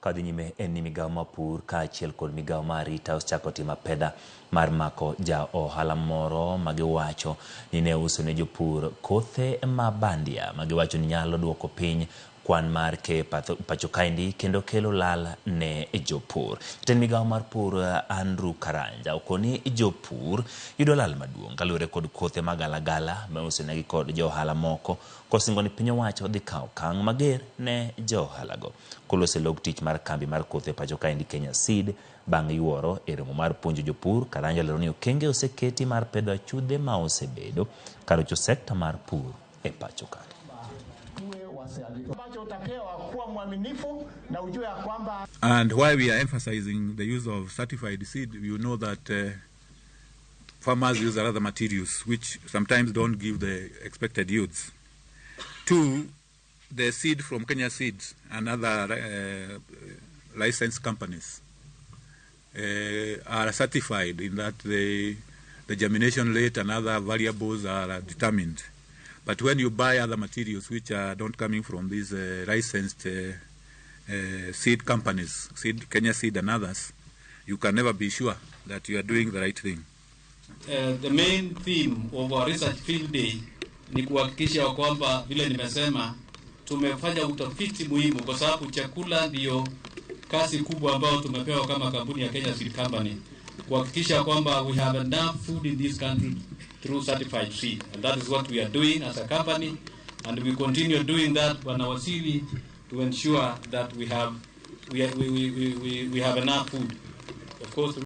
Kadhi nyime en ni migawo mar pur kaachiel kod migawo mar arita osechako timo apedha mar mako ja ohala moro ma giwacho ni ne uso ne jopur kothe ma bandia ma giwacho ni nyalo duoko piny kwan mar keyo pacho kaendi kendo kelo lal ne jopur. Jatend migawo mar pur Andrew Karanja okoni jopur yudo lal maduong' kaluwore kod kothe magalagala ma iuso negi kod jo ohala moko kosingo ni piny owacho dhi kawo okang' mager ne jo ohalago. Koloso e log tich mar kambi mar kothe pacho kaendi Kenya Seed bang' yuoro e romo mar puonjo jopur, Karanja olero ni okenge oseketi mar pedho achudhe ma osebedo karocho sekta mar pur e pacho ka. And why we are emphasizing the use of certified seed, you know that farmers use other materials which sometimes don't give the expected yields. Two, the seed from Kenya Seeds and other licensed companies are certified in that the germination rate and other variables are determined. But when you buy other materials which are not coming from these licensed seed companies, seed, Kenya Seed and others, you can never be sure that you are doing the right thing. The main theme of our research field day ni kuhakikisha kwamba vile nimesema tumefanya utafiti muhimu, kwa sababu chakula ndiyo kazi kubwa ambayo tumepewa kama kampuni ya Kenya Seed Company, kuhakikisha kwamba we have enough food in this country through certified seed, and that is what we are doing as a company, and we continue doing that, Bwana Waziri, to ensure that we have enough food. Of course.